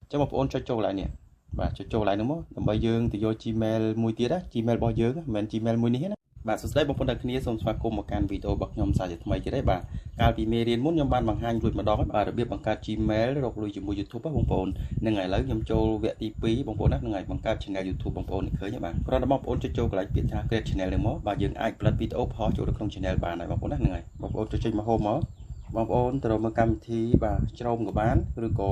ចឹងបងប្អូនចុចចូលកន្លែងនេះបាទចុចចូលកន្លែងហ្នឹងមកដើម្បីយើងទៅយក Gmail មួយទៀតណា Gmail របស់យើងមិនមែន Gmail មួយនេះទេណាបាទសួស្តីបងប្អូនទាំងគ្នាសូមស្វាគមន៍មកកាន់វីដេអូរបស់ខ្ញុំសាជាថ្មីទៀតហើយបាទកាលពីមេរៀនមុនខ្ញុំបានបង្ហាញរួចម្ដងហើយបាទរបៀបបង្កើត Gmail រកលុយជាមួយ YouTube បងប្អូននឹងឥឡូវខ្ញុំចូលវគ្គទី2បងប្អូនណានឹងហើយបង្កើត Channel YouTube បងប្អូនឃើញទេបាទគ្រាន់តែបងប្អូនចុចចូលកន្លែងពាក្យថា Create Channel នឹងមកបាទយើងអាចផលិតវីដេអូផុសចូលទៅក្នុង Channel បានហើយបងប្អូនណានឹងហើយបងប្អូនចុចមកហូបមកបងប្អូនទៅមើលកម្មវិធីបាទ Chrome ក៏បានឬក៏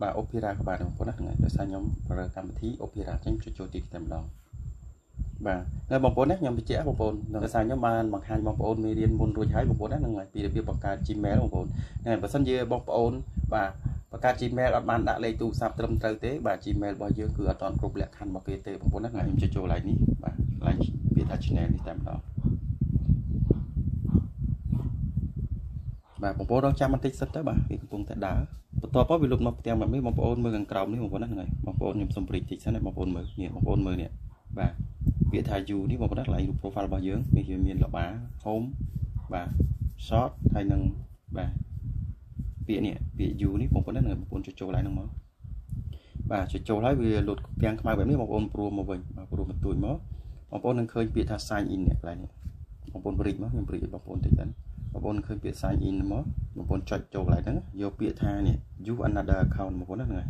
បាទ Opera ក៏បានបងប្អូនណាហ្នឹងហើយដោយសារខ្ញុំប្រើកម្មវិធី Opera អញ្ចឹងចុចចូលទីតែម្ដងបាទហើយបងប្អូនណាខ្ញុំបញ្ជាក់បងប្អូនដោយសារខ្ញុំបានបង្ហាញបងប្អូនមេរៀនមុនរួចហើយបងប្អូនណាហ្នឹងហើយពីរបៀបបង្កើត Gmail បងប្អូនហ្នឹងហើយបើសិនជាបងប្អូនបាទបង្កើត Gmail អត់បានដាក់លេខទូរស័ព្ទត្រឹមត្រូវទេបាទ Gmail របស់យើងគឺអត់ទាន់គ្រប់លក្ខខណ្ឌរបស់គេទេបងប្អូនណាខ្ញុំចុចចូលកន្លែងនេះបាទកន្លែងពាក្យថា Channel នេះតែម្ដងបាទបងប្អូនរងចាំបន្តិចសិនទៅបាទវាកំពុងតែដើរបន្ទាប់មកវាលុបមកផ្ទាំងបែបនេះបងប្អូនមើលខាងក្រោមនេះបងប្អូនណាហ្នឹងហើយបងប្អូនខ្ញុំសុំព្រីកតិចសិនណាបងប្អូនមើលនេះបងប្អូនមើលនេះបាទពាក្យថា you នេះបងប្អូនណាកន្លែងរូប profile របស់យើងនេះវាមានលបា home បាទ short ហើយនឹងបាទពាក្យនេះពាក្យ you នេះបងប្អូនណាបងប្អូនចុចចូលកន្លែងហ្នឹងមកបាទចុចចូលហើយវាលុតផ្ទាំងខ្មៅបែបនេះបងប្អូនព្រមមកវិញបាទព្រមបន្ទួយមកបងប្អូននឹងឃើញពាក្យថា sign in នេះកន្លែងនេះបងប្អូនព្រីកមកខ្ញុំព្រីកឲ្យបងប្អូនតិចសិនបងប្អូនឃើញពាក្យ sign in មកបងប្អូនចុចចូលកន្លែងហ្នឹងយកពាក្យថានេះ use another account បងប្អូនណាហ្នឹងហើយ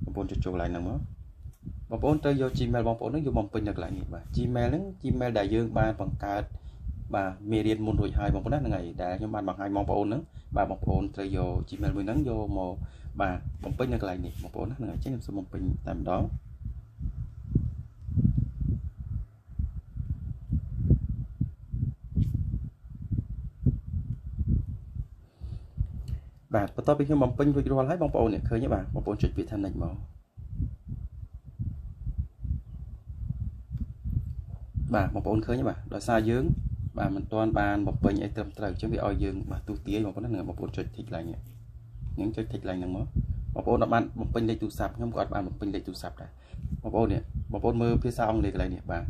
បងប្អូនចុចចូលកន្លែងហ្នឹងមកបងប្អូនត្រូវយក Gmail បងប្អូនហ្នឹងយកបំពេញនៅកន្លែងនេះបាទ Gmail ហ្នឹង Gmail ដែលយើងបានបង្កើតបាទមេរៀនមុនរួចហើយបងប្អូនណាហ្នឹងហើយដែលខ្ញុំបានបង្ហាញបងប្អូនហ្នឹងបាទបងប្អូនត្រូវយក Gmail មួយហ្នឹងយកមកបាទបំពេញនៅកន្លែងនេះបងប្អូនណាហ្នឹងហើយចឹងខ្ញុំសូមបំពេញតែម្ដងបាទបន្ទាប់ពីខ្ញុំបំពេញរួចរាល់ហើយបងប្អូននេះឃើញទេបាទបងប្អូនចុចពាក្យថា next មកបាទបងប្អូនឃើញទេបាទដោយសារយើងបាទមិនទាន់បានបំពេញអីត្រឹមត្រូវអញ្ចឹងវាឲ្យយើងបាទទូទាយបងប្អូនណាបងប្អូនចុច tick ឡើងនេះនឹងចុច tick ឡើងហ្នឹងមកបងប្អូនអត់បានបំពេញលេខទូរស័ព្ទខ្ញុំក៏អត់បានបំពេញលេខទូរស័ព្ទដែរបងប្អូននេះបងប្អូនមើលភាសាអង់គ្លេសកន្លែងនេះបាទ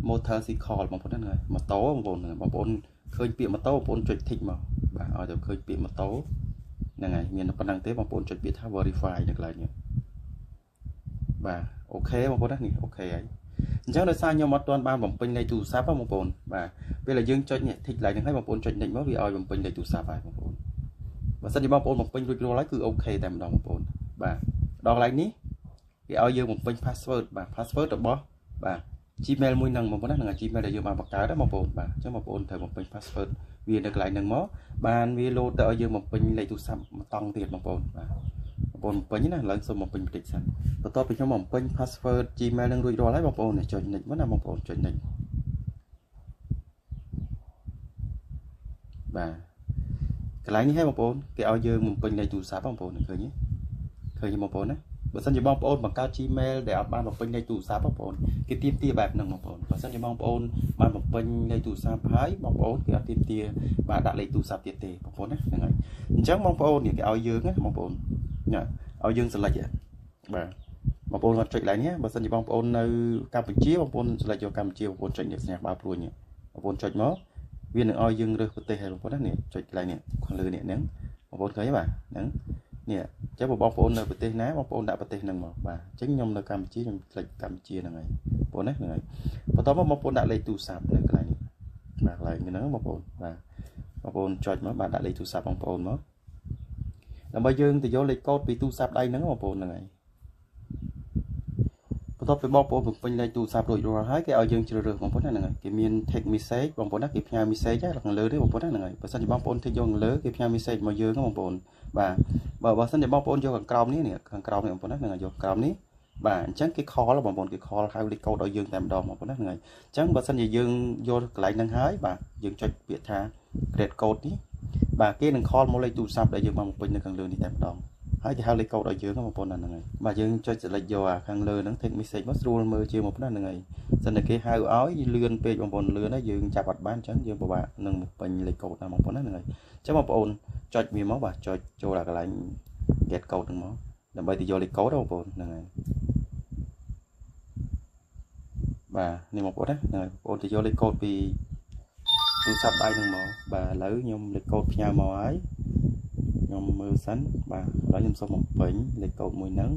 motorcycle បងប្អូនហ្នឹងហើយម៉ូតូបងប្អូនបងប្អូនឃើញពាក្យម៉ូតូបងប្អូនចុច tick មកបាទឲ្យតែឃើញពាក្យម៉ូតូហ្នឹងហើយមានប៉ុណ្្នឹងទេបងប្អូនចុចពាក្យថា verify នៅកន្លែងនេះបាទ OK បងប្អូនណានេះ OK ហើយអញ្ចឹងដោយសារខ្ញុំអត់ទាន់បានបំពេញលេខទូរស័ព្ទបងប្អូនបាទពេលដែលយើងចុចនេះ tick ឡើងហ្នឹងហើយបងប្អូនចុច next មកវាឲ្យបំពេញលេខទូរស័ព្ទហើយបងប្អូនបើសិនជាបងប្អូនបំពេញរួចរាល់ហើយគឺ OK តែម្ដងបងប្អូនបាទដល់កន្លែងនេះគេឲ្យយើងបំពេញ password បាទ password របស់បាទ Gmail មួយហ្នឹងបងប្អូនណាហ្នឹង Gmail ដែលយើងបានបង្កើតណាបងប្អូនបាទអញ្ចឹងបងប្អូនត្រូវបំពេញ password វានៅកន្លែងហ្នឹងមកបានវាលោតទៅឲ្យយើងបំពេញលេខទូរស័ព្ទមួយតង់ទៀតបងប្អូនបាទបងប្អូនបំពេញណាឥឡូវសូមបំពេញបន្តិចសិនបន្ទាប់ពីខ្ញុំបំពេញ password Gmail នឹងរួចរាល់ហើយបងប្អូនចុច next មកណាបងប្អូនចុច next បាទកន្លែងនេះហើយបងប្អូនគេឲ្យយើងបំពេញលេខទូរស័ព្ទបងប្អូនឃើញទេឃើញទេបងប្អូនណាបើសិនជាបងប្អូនបង្កើត Gmail ដែលអត់បានបំពេញលេខទូរស័ព្ទបងប្អូនគេទាមទារបែបហ្នឹងបងប្អូនបើសិនជាបងប្អូនបានបំពេញលេខទូរស័ព្ទហើយបងប្អូនគេអត់ទាមទារបាទដាក់លេខទូរស័ព្ទទៀតទេបងប្អូនណាហ្នឹងហើយអញ្ចឹងបងប្អូននេះគេឲ្យយើងណាបងប្អូនណាឲ្យយើង select បាទបងប្អូនគាត់ចុចឡើងនេះបើសិនជាបងប្អូននៅកម្ពុជាបងប្អូន select យកកម្ពុជាបងប្អូនចុចនេះសញ្ញាបាល់ព្រួញនេះបងប្អូនចុចមកវានឹងឲ្យយើងរើសប្រទេសហើយបងប្អូនណានេះចុចកន្លែងនេះខាងលើនេះហ្នឹងបងប្អូនឃើញទេបាទហ្នឹងនេះអញ្ចឹងបងប្អូននៅប្រទេសណាបងប្អូនដាក់ប្រទេសហ្នឹងមកបាទអញ្ចឹងខ្ញុំនៅកម្ពុជាខ្ញុំផ្លេចកម្ពុជាហ្នឹងហើយបងប្អូនណាហ្នឹងហើយបន្ទាប់មកបងប្អូនដាក់លេខទូរស័ព្ទនៅកន្លែងនេះបាទកន្លែងហ្នឹងបងប្អូនបាទបងប្អូនចុចមកបាទដាក់លេខទូរស័ព្ទបងប្អូនមកដើម្បីយើងទៅយកលេខកូដពីទូរស័ព្ទដៃហ្នឹងបងប្អូនហ្នឹងហើយបន្ទាប់ពីបងប្អូនបំពេញលេខទូរស័ព្ទរួចរាល់ហើយគេឲ្យយើងជ្រើសរើសបងប្អូនហ្នឹងហើយគេមាន text message បងប្អូនណាគេផ្ញើ message ខាងលើនេះបងប្អូនហ្នឹងហើយបើសិនជាបងប្អូន tick យកខាងលើគេផ្ញើ message មកយើងបងប្អូនបាទបើសិនជាបងប្អូនយកខាងក្រោមនេះខាងក្រោមនេះបងប្អូនណាហ្នឹងហើយយកក្រោមនេះបាទអញ្ចឹងគេ call បងប្អូនគេ call ហៅលេខកូដឲ្យយើងតែម្ដងបងប្អូនណាហ្នឹងហើយអញ្ចឹងបើសិនជាយើងយកកន្លែងហ្នឹងហើយបាទយើងចុចពាក្យថា create code នេះបាទគេនឹង call មកលេខទូរស័ព្ទដែលយើងបានបំពេញនៅខាងលើនេះតែម្ដងហើយគេហៅលេខកូដឲ្យយើងបងប្អូនហ្នឹងហើយបាទយើងចុច select យកអាខាងលើហ្នឹង text message មកស្រួលមើលជាងបងប្អូនហ្នឹងហើយសិនតែគេហៅឲ្យលឿនពេកបងប្អូនលឿនហើយយើងចាប់អត់បានអញ្ចឹងយើងពិបាកនឹងបំពេញលេខកូដណាបងប្អូនហ្នឹងហើយអញ្ចឹងបងប្អូនចុចវាមកបាទចុចចូលអាកន្លែង get code ហ្នឹងមកដើម្បីទៅយកលេខកូដបងប្អូនហ្នឹងហើយបាទនេះបងប្អូនណាហ្នឹងហើយបងប្អូនទៅយកលេខកូដពីទូរស័ព្ទដៃហ្នឹងមកបាទឥឡូវខ្ញុំលេខកូដផ្ញើមកហើយខ្ញុំមើលសិនបាទឥឡូវខ្ញុំសូមបំពេញលេខកូដមួយហ្នឹង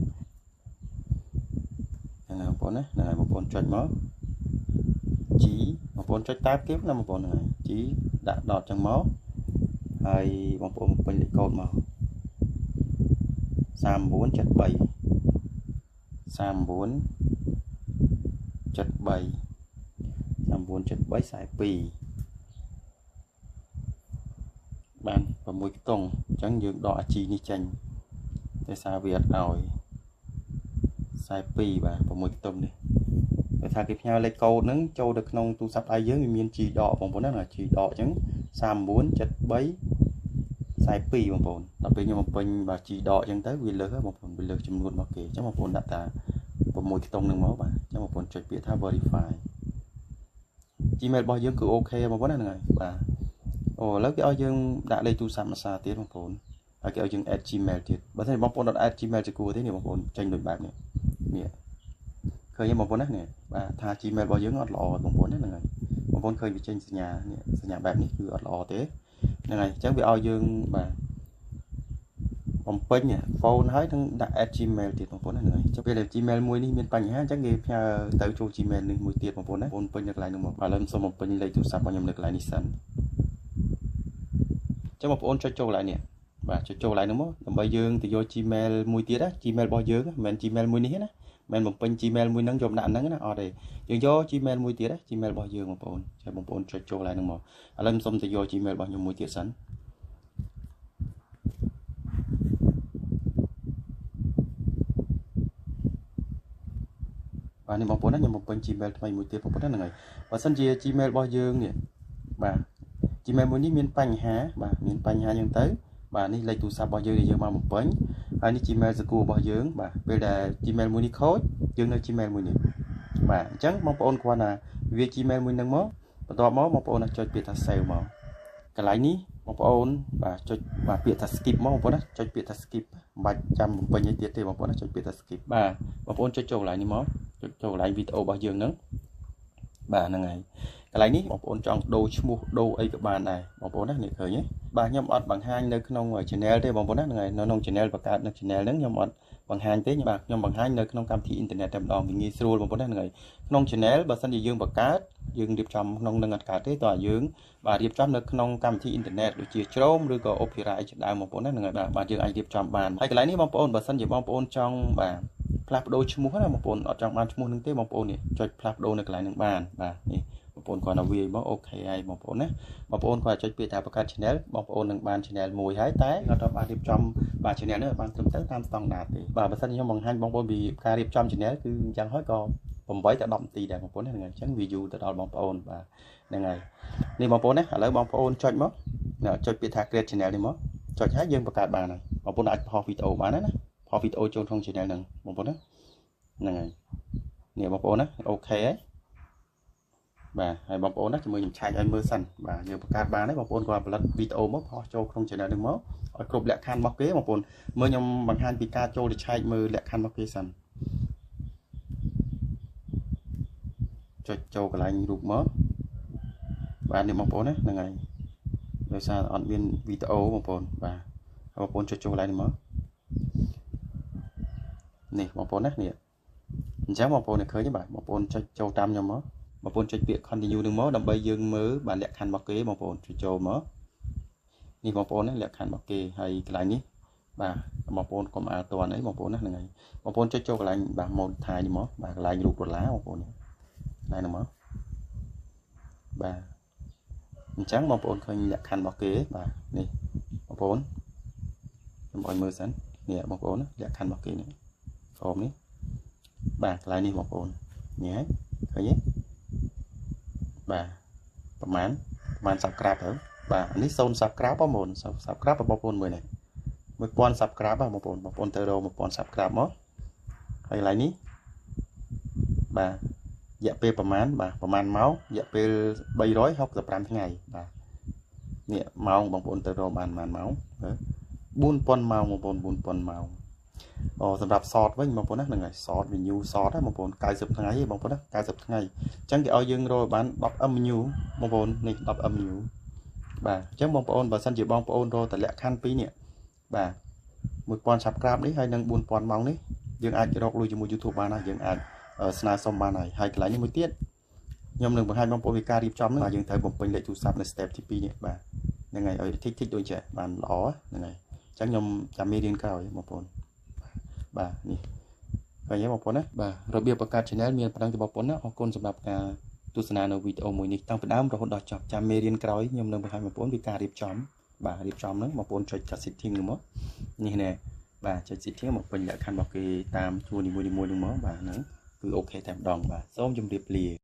ប្អូនណាហ្នឹងហើយបងប្អូនចុចមក G បងប្អូនចុចតាមគេណាបងប្អូនហ្នឹងហើយ G ដាក់ដតចឹងមកហើយបងប្អូនបំពេញលេខកូដមក3973 3973 3973 42បាន6ខ្ទង់អញ្ចឹងយើងដកអា G នេះចេញដោយសារវាអត់ឲ្យ42បាទ6ខ្ទង់នេះដោយថាគេផ្ញើលេខកូដហ្នឹងចូលទៅក្នុងទូរស័ព្ទដៃយើងវាមាន G ដកបងប្អូនណា G ដកអញ្ចឹង3973 42បងប្អូនដល់ពេលខ្ញុំបំពេញបាទ G ដកអញ្ចឹងទៅវាលើសបងប្អូនវាលើសចំនួនរបស់គេអញ្ចឹងបងប្អូនដាក់តា6ខ្ទង់ហ្នឹងមកបាទអញ្ចឹងបងប្អូនចុចពាក្យថា verify Gmail របស់យើងគឺ OK បងប្អូនណាហ្នឹងហើយបាទអូឥឡូវគេឲ្យយើងដាក់លេខទូរស័ព្ទមួយសារទៀតបងប្អូនហើយគេឲ្យយើង add Gmail ទៀតបើមិនបងប្អូនអត់ add Gmail ជាគួរទេនេះបងប្អូនចេញដូចបែបនេះនេះឃើញទេបងប្អូនណានេះបាទថា Gmail របស់យើងអត់ល្អបងប្អូនណាហ្នឹងហើយបងប្អូនឃើញវាចេញសញ្ញានេះសញ្ញាបែបនេះគឺអត់ល្អទេហ្នឹងហើយអញ្ចឹងវាឲ្យយើងបាទបំពេញ phone ហើយនឹងដាក់ add Gmail ទៀតបងប្អូនណាហ្នឹងហើយចុះពេលដែល Gmail មួយនេះមានបញ្ហាអញ្ចឹងគេផ្ញើទៅចូល Gmail នេះមួយទៀតបងប្អូនណាបងប្អូនពេញនៅកន្លែងនោះមកឥឡូវខ្ញុំសូមបំពេញលេខទូរស័ព្ទរបស់ខ្ញុំនៅកន្លែងនេះសិនអញ្ចឹងបងប្អូនចុចចូលកន្លែងនេះបាទចុចចូលកន្លែងនោះមកដើម្បីយើងទៅយក Gmail មួយទៀតណា Gmail របស់យើងមិនមែន Gmail មួយនេះណាមិនបំពេញ Gmail មួយហ្នឹងយកដាក់ហ្នឹងណាអត់ទេយើងយក Gmail មួយទៀតណា Gmail របស់យើងបងប្អូនចាបងប្អូនចុចចូលកន្លែងហ្នឹងមកឥឡូវខ្ញុំសូមទៅយក Gmail របស់ខ្ញុំមួយទៀតសិនបាទនេះបងប្អូនណាខ្ញុំបំពេញ Gmail ថ្មីមួយទៀតបងប្អូនណាហ្នឹងហើយបើសិនជា Gmail របស់យើងនេះបាទ Gmail មួយនេះមានបញ្ហាបាទមានបញ្ហាយ៉ាងទៅបាទនេះលេខទូរស័ព្ទរបស់យើងដែលយើងបានបំពេញហើយនេះ Gmail សកលរបស់យើងបាទពេលដែល Gmail មួយនេះខូចយើងនៅ Gmail មួយនេះបាទអញ្ចឹងបងប្អូនគ្រាន់តែវា Gmail មួយហ្នឹងមកបន្ទាប់មកបងប្អូនចុចពាក្យថា save មកកន្លែងនេះបងប្អូនបាទចុចបាទពាក្យថា skip មកបងប្អូនណាចុចពាក្យថា skip មិនបាច់ចាំបំពេញអីទៀតទេបងប្អូនណាចុចពាក្យថា skip បាទបងប្អូនចុចចូលកន្លែងនេះមកចុចចូលកន្លែងវីដេអូរបស់យើងហ្នឹងបាទហ្នឹងហើយកន្លែងនេះបងប្អូនចង់ដូរឈ្មោះដូរអីក៏បានដែរបងប្អូនណានេះឃើញទេបាទខ្ញុំអត់បង្ហាញនៅក្នុង channel ទេបងប្អូនណាហ្នឹងហើយនៅក្នុង channel បង្កើតនៅ channel ហ្នឹងខ្ញុំអត់បង្ហាញទេបាទខ្ញុំបង្ហាញនៅក្នុងកម្មវិធីអ៊ីនធឺណិតតែម្ដងវាងាយស្រួលបងប្អូនណាហ្នឹងហើយក្នុង channel បើសិនជាយើងបង្កើតយើងរៀបចំក្នុងនឹងអត់កើតទេតើយើងបាទរៀបចំនៅក្នុងកម្មវិធីអ៊ីនធឺណិតដូចជា Chrome ឬក៏ Opera អីជាដើមបងប្អូនណាហ្នឹងហើយបាទយើងអាចរៀបចំបានហើយកន្លែងនេះបងប្អូនបើសិនជាបងប្អូនចង់បាទផ្លាស់ប្ដូរឈ្មោះណាបងប្អូនអត់ចង់បានឈ្មោះនឹងទេបងប្អូននេះចុចផ្លាស់ប្ដូរនៅកន្លែងនឹងបានបាទនេះបងប្អូនគ្រាន់តែវាយមកអូខេហើយបងប្អូនណាបងប្អូនគ្រាន់តែចុចពាក្យថាបង្កើត channel បងប្អូននឹងបាន channel មួយហើយតែអត់បានរៀបចំបាទ channel នេះបានត្រឹមត្រូវតាមស្តង់ដារទេបាទបើសិនខ្ញុំបង្ហាញបងប្អូនពីការរៀបចំ channel គឺយ៉ាងហោចក៏8ទៅ10នាទីដែរបងប្អូនហ្នឹងហើយអញ្ចឹងវាយូរទៅដល់បងប្អូនបាទហ្នឹងហើយនេះបងប្អូនណាឥឡូវបងប្អូនចុចមកចុចពាក្យថា create channel នេះមកចុចហើយយើងបង្កើតបានហើយបងប្អូនអាចផុសវីដេអូបានណាផុសវីដេអូចូលក្នុង channel ហ្នឹងបងប្អូនណាហ្នឹងហើយនេះបងប្អូនណាអូខេហើយបាទហើយបងប្អូនណាជាមួយខ្ញុំឆែកឲ្យមើលសិនបាទយើងបង្កើតបានហើយបងប្អូនគាត់ផលិតវីដេអូមកផុសចូលក្នុង channel ហ្នឹងមកឲ្យគ្រប់លក្ខខណ្ឌរបស់គេបងប្អូនមើលខ្ញុំបង្ហាញពីការចូលទៅឆែកមើលលក្ខខណ្ឌរបស់គេសិនចុចចូលកន្លែងរូបមកបាទនេះបងប្អូនណាហ្នឹងហើយដោយសារអត់មានវីដេអូបងប្អូនបាទបងប្អូនចុចចូលកន្លែងនេះមកនេះបងប្អូនណានេះអញ្ចឹងបងប្អូនឃើញទេបាទបងប្អូនចុចចូលតាមខ្ញុំមកបងប្អូនចុចពាក្យ continue នឹងមកដើម្បីយើងមើលបាទលក្ខខណ្ឌរបស់គេបងប្អូនចុចចូលមកនេះបងប្អូនណាលក្ខខណ្ឌរបស់គេហើយកន្លែងនេះបាទបងប្អូនកុំអាលតន់អីបងប្អូនណាហ្នឹងហើយបងប្អូនចុចចូលកន្លែងបាទ monetize នេះមកបាទកន្លែងរូបដុល្លារបងប្អូននេះកន្លែងហ្នឹងមកបាទអញ្ចឹងបងប្អូនឃើញលក្ខខណ្ឌរបស់គេបាទនេះបងប្អូនខ្ញុំឲ្យមើលសិននេះបងប្អូនណាលក្ខខណ្ឌរបស់គេនេះក្រោមនេះបាទកន្លែងនេះបងប្អូននេះហើយឃើញទេបាទប្រហែល subscribe ទៅបាទនេះ0 subscribe បងប្អូន subscribe បងប្អូនមើលនេះ1000 subscribe បងប្អូនបងប្អូនទៅរក1000 subscribe មកហើយកន្លែងនេះបាទរយៈពេលប្រហែលបាទប្រហែលម៉ោងរយៈពេល365ថ្ងៃបាទនេះម៉ោងបងប្អូនទៅរកបានប្រហែលម៉ោង4000ម៉ោងបងប្អូន4000ម៉ោងអូសម្រាប់ short វិញបងប្អូនណាហ្នឹងហើយ short view short ណាបងប្អូន90ថ្ងៃទេបងប្អូនណា90ថ្ងៃអញ្ចឹងគេឲ្យយើងរកបាន 10M view បងប្អូននេះ 10M view បាទអញ្ចឹងបងប្អូនបើសិនជាបងប្អូនរកតែលក្ខខណ្ឌពីរនេះបាទ1000 subscribe នេះហើយនឹង4000ម៉ោងនេះយើងអាចរកលុយជាមួយ YouTube បានណាយើងអាច ស្នើសុំបានហើយហើយកន្លែងនេះមួយទៀតខ្ញុំនឹងបង្ហាញបងប្អូនពីការរៀបចំហ្នឹងបាទយើងត្រូវបំពេញលេខទូរស័ព្ទនៅ step ទី2នេះបាទហ្នឹងហើយឲ្យ tick tick ដូចចេះបានល្អហ្នឹងហើយអញ្ចឹងខ្ញុំចាំមេរៀនក្រោយបងប្អូនបាទនេះឃើញទេបងប្អូនណាបាទរបៀបបង្កើត channel មានប៉ុណ្ណឹងទេបងប្អូនណាអរគុណសម្រាប់ការទស្សនានៅវីដេអូមួយនេះតាំងពីដើមរហូតដល់ចប់ចាំមេរៀនក្រោយខ្ញុំនឹងបង្ហាញបងប្អូនពីការរៀបចំបាទរៀបចំហ្នឹងបងប្អូនចុចកាត់ setting ហ្នឹងមកនេះណែបាទចុច setting មកពេញលក្ខខណ្ឌរបស់គេតាមជួរនីមួយៗហ្នឹងមកបាទហ្នឹងគឺ OK តែម្ដងបាទសូមជម្រាបលា។